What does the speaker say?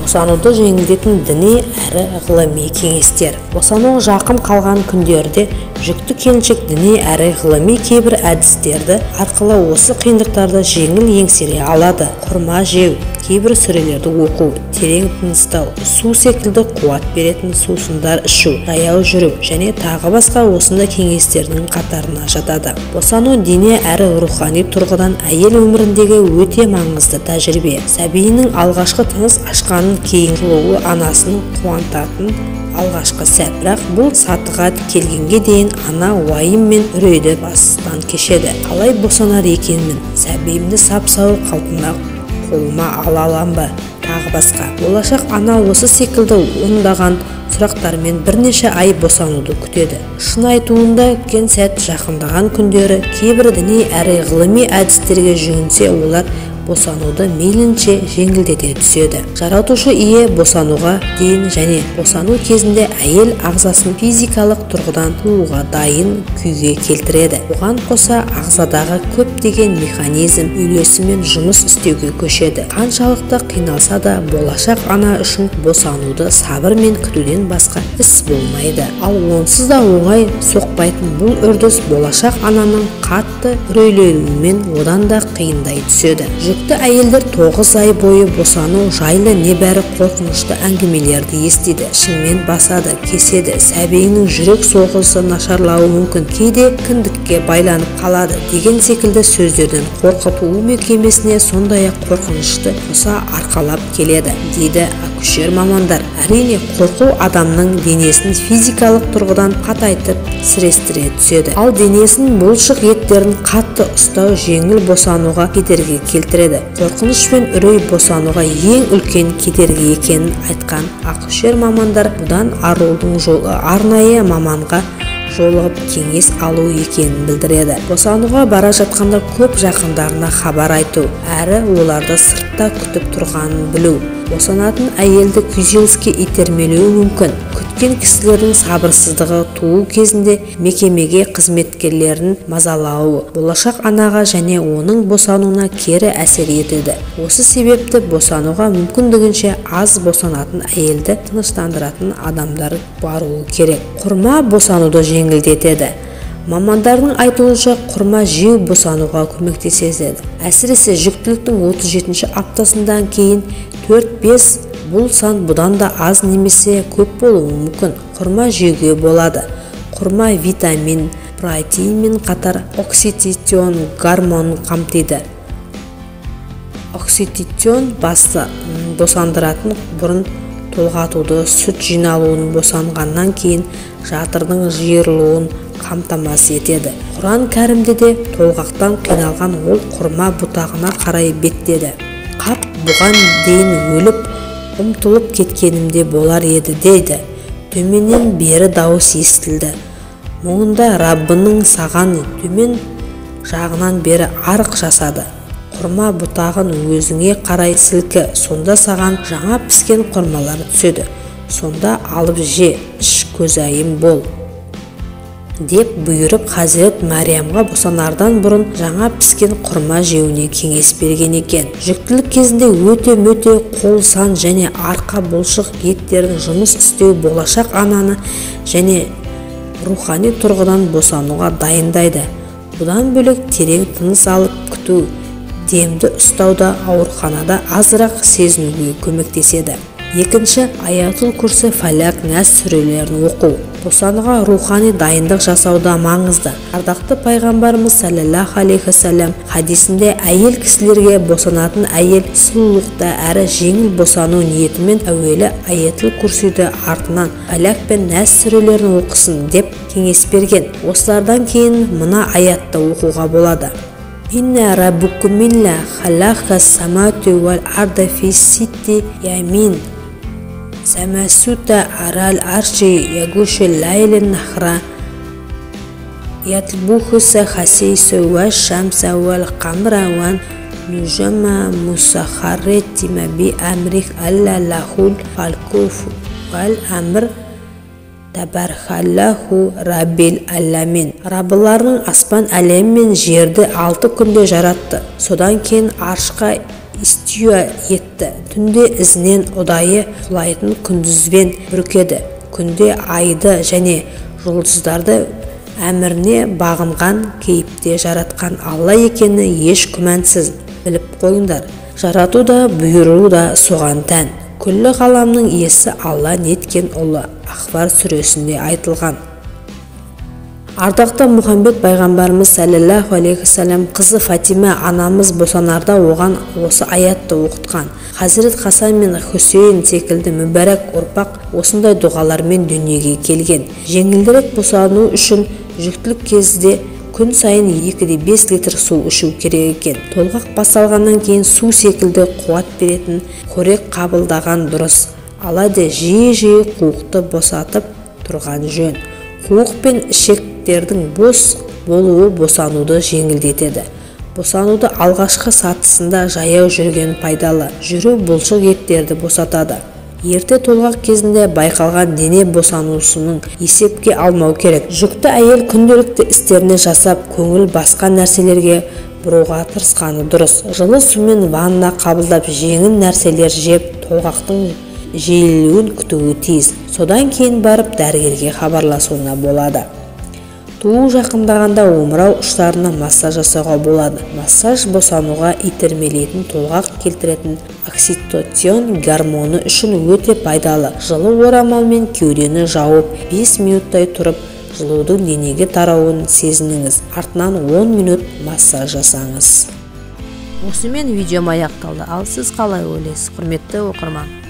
Босануды жеңілдететін діни әрі ғылыми кеңестер. Босануға жақын қалған күндерде жүкті келіншек діни әрі ғылыми кейбір әдістерді арқылы осы қиындықтарды жеңіл еңсере алады. Құрма жеу, кейбір сүрелерді оқу, терең тыныстау, су секілді қуат беретін сусындар ішу, жаяу жүру және тағы басқа осындай кеңестердің қатарына жатады. Босану дене әрі рухани тұрғыдан әйел өміріндегі өте маңызды тәжірибе. Сәбиінің алғашқы тыныс ашқанын кейін жылуы анасын қуантатын алғашқы сәт. Бірақ бұл сатыға келгенге дейін ана уайым мен үрейді бастан кешеді. Қалай босанар екенмін, сәбиімді сап-сау қалпына қолыма ала алам ба, тағы басқа. Болашақ ана осы секілді ондаған сұрақтармен бірнеше ай босануды күтеді. Шын айтуында, күткен сәт жақындаған күндері кейбір діни әрі ғылыми әдістерге жүгінсе, олар босануды мейлінше жеңілдете түседі. Жаратушы ие босануға дейін және босану кезінде әйел ағзасын физикалық тұрғыдан тууға дайын күйге келтіреді. Оған қоса ағзадағы көптеген механизм үйлесіммен жұмыс істеуге көшеді. Қаншалықты қиналса да болашақ ана үшін босануды сабырмен күтуден басқа іс болмайды. Ал онсыз да оңай соқпайтын бұл үрдіс болашақ ананың қатты үрейленуімен одан да қиындай түседі. Жүкті әйелдер 9 ай бойы босану жайлы небәрі қорқынышты әңгімелерді естиді. Ішіңмен басады, кеседі, сәбиіңнің жүрек соғысы нашарлауы мүмкін, кейде кіндікке байланып қалады деген секілді сөздерден қорқып, туу мекемесіне сондай-ақ қорқынышты қоса арқалап келеді, дейді акушер мамандар. Әрине, қорқу адамның денесін физикалық тұрғыдан қатайтып, сірестіре түседі. Ал денесін бұлшық еттерін қатты ұстау жеңіл босануға кедергі келтіреді. Қорқыныш пен үрей босануға ең үлкен кедергі екенін айтқан акушер мамандар бұдан арылудың жолы арнайы маманға жолығып кеңес алу екенін білдіреді. Босануға бара жатқанда көп жақындарына хабар айту, әрі оларды сыртта күтіп тұрғанын білу босанатын әйелді күйзеліске итермелеуі мүмкін. Күткен кісілердің сабырсыздығы туу кезінде мекемеге қызметкерлерін мазалауы болашақ анаға және оның босануына кері әсер етеді. Осы себепті босануға мүмкіндігінше аз босанатын әйелді тыныштандыратын адамдар баруы керек. Құрма босануды жеңілдетеді. Мамандардың айтуынша, құрма жеу босануға көмектеседі. Әсіресе жүктіліктің 37-ші аптасынан кейін 4-5, бұл сан бұдан да аз немесе көп болуы мүмкін. Құрма жеуге болады. Құрма витамин, протеинмен қатар окситоцин гормонын қамтиды. Окситоцин басты босандыратын бұрын толғатуды, сүт жиналуын, босанғаннан кейін жатырдың жиырылуын қамтамасыз етеді. Құран кәрімде де толғақтан қиналған ол құрма бұтағына қарай беттеді. Қап, бұған дейін өліп, ұмтылып кеткенімде болар еді, дейді. Төменнен бері дауыс естілді. Мұңында Раббының саған төмен жағынан бері арық жасады. Құрма бұтағын өзіңе қарай сілкі, сонда саған жаңа піскен құрмалар түседі. Сонда алып же, іш, көзайым бол деп бұйырып, Хазірет Мәриямға босанардан бұрын жаңа піскен құрма жеуіне кеңес берген екен. Жүктілік кезінде өте-мөте қол, сан және арқа бұлшық еттердің жұмыс істеуі болашақ ананы және рухани тұрғыдан босануға дайындайды. Бұдан бөлек терең тыныс алып күту, демді ұстауда ауруханада азырақ сезінуге көмектеседі. Екінші, Аятул Курсы, Фалақ, Нәс сүрелерін оқу. Босануға рухани дайындық жасауда маңызды. Ардақты пайғамбарымыз саллаллаху алейхи уассалам хадисінде әйел кісілерге босанатын әйел сұлулықта әрі жеңіл босану ниетімен әуелі Аятул Курсиді, артынан Фалақ пен Нәс сүрелерін оқысын деп кеңес берген. Осылардан кейін мына аятты оқуға болады. Инна раббукумилла халақа самауати вал арда фи ситти ямин самасута арал арши ягуши лайлин нахра ятлбухуса хасису ва шамса вал қамра ван нужама мусахарретима би амрих алла лахул фалкуф вал амр табархаллаху раббил аламин. Раббыларының аспан әлемі мен жерді 6 күнде жаратты. Содан кейін аршқа Истюа етті. Түнде ізінен ұдайы құлайтын күндізбен бүркеді. Күнде айды және жұлдыздарды әміріне бағынған кейіпте жаратқан Алла екені еш күмәнсіз біліп қойыңдар. Жарату да, бұйыру да соған тән. Күллі ғаламның иесі Алла неткен ұлы. Ахвар сүресінде айтылған. Ардақты Мұхаммед пайғамбарымыз саллаллаху алейхи уассалам қызы Фатима анамыз босанарда оған осы аятты оқытқан. Хазірет Хасан мен Хусейн секілді мүбәрак ұрпақ осындай дұғалармен дүниеге келген. Жеңілдірек босану үшін жүктілік кезде күн сайын 2,5 литр су ішу керек екен. Толғақ басталғаннан кейін су секілді қуат беретін қорек қабылдаған дұрыс. Алайда жиі-жиі қуықты босатып тұрған жөн. Қуық пен ішектердің бос болуы босануды жеңілдетеді. Босануды алғашқы сатысында жаяу жүрген пайдалы. Жүру бұлшық еттерді босатады. Ерте толғақ кезінде байқалған дене босанусының есепке алмау керек. Жүкті әйел күнделікті істеріне жасап, көңіл басқа нәрселерге бұруға тырысқаны дұрыс. Жылы сумен ванна қабылдап, жеңіл нәрселер жеп, толғақтың жиілеуін күтуі тиіс. Содан кейін барып дәрігерге хабарласуына болады. Туу жақындағанда омырау ұштарына массаж жасауға болады. Массаж босануға итермелейтін толғақ келтіретін окситоцин гормоны үшін өте пайдалы. Жылы орамалмен кеудені жауып, 5 минуттай тұрып, жылудың денеге тарауын сезініңіз. Артынан 10 минут массаж жасаңыз. Осымен видеом аяқталды. Ал сіз қалай ойлайсыз, құрметті оқырман?